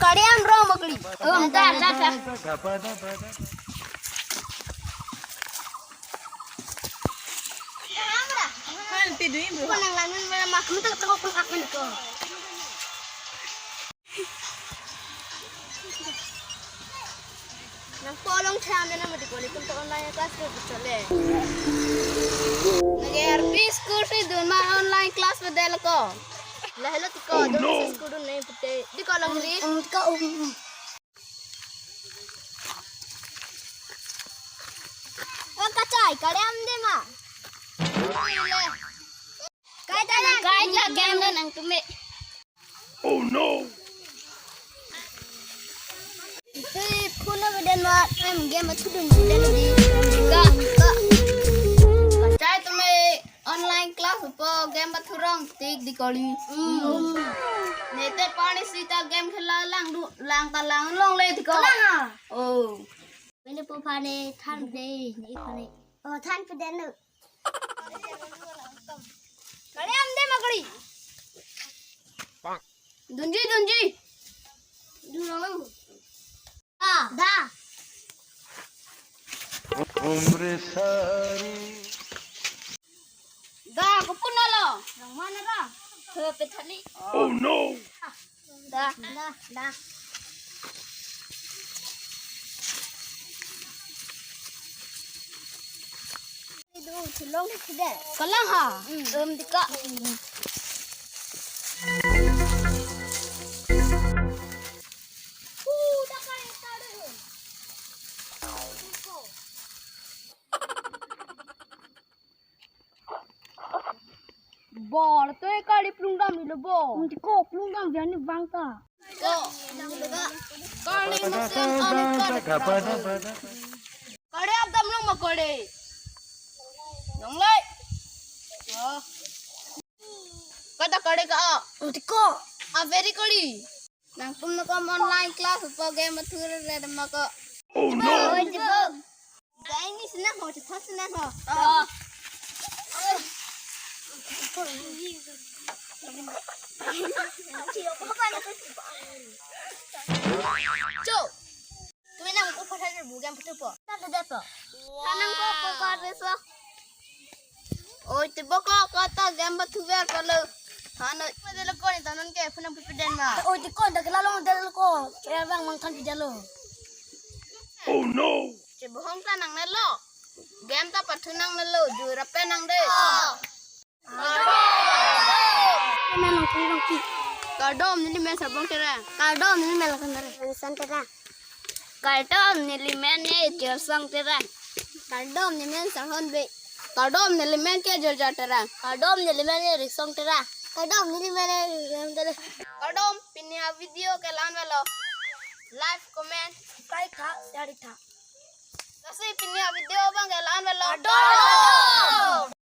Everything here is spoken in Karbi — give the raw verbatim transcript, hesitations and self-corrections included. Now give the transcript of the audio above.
Kalian rong makli. Oh, da, da, da. Han ti dui bu. Ko nang langin mana mak mentak tengok pun akmen ko. Nang tolong tham na mati ko lekun to online class ko chole. Nage R P school si dun ma online class bedel ko. La hello tiko dun si school dun nai pute. Di ko long ri. Ka um. Oh, kachai, kalian de ma. Kai ta nang kai ta game na nang tume. Oh no. Tui phone na beden ma, em game ma thudun beden di. Ka, ka. Kachai tume online class po game ba thurong tik di koli. Nete pani sita game khela lang du lang ta lang long le di ko. Lang ha. Oh. Mene po phane than de ni phane. Oh, than pe den nu. Kalian de makli. Dunji, dunji. Dun long. Ah, da. Umre sari. Da, ko pun lo. Nang mana da? Ke pethali. Oh no. Da, da, da. Itu tulong di sini. Kalang ha? Hmm. Em, dika. Bor to e kali plung dam ni lo bo. Nanti ko plung dam biar ni bang ta. Ko. Kali masin anu kali. Kali abdam long ma kali. Long lai. Oh. Kata kali ka. Nanti ko. A very kali. Nangtum nangkam online class upo game athur re mako. Oh no! Oi, jibok. Dai ni sena ho, chetha sena ho. Oh. Cho. Tumi nang ko phathai ke bu game phathu po. Tha de po. Tha nang ko ko ko beso. Oi, tibok lo kata game ba thuver kalo. Hano, pa de lo ko ni tanan ke phone pe den ma. Oi, ti ko dak la long de lo ko. Kaya bang mang than pi de lo. Oh no. Che bohong ta nang ne lo. Game ta pathu nang ne lo, jura pe nang de. Men long ki long ki. Kardom neli men Sarbong Terang. Kardom neli men Lakhan Terang. Lakhan Terang. Kardom neli men e Jersang Terang. Kardom neli men Sarhon Bey. Kardom neli men ke Jorja Terang. Kardom neli men e Riksong Terang. Kardom neli men e Riksong Terang. Kardom pini a video ke la-an velo. Like, comment, subscribe tha, share tha. Lasi pini a video abang ke la-an velo. Kardom.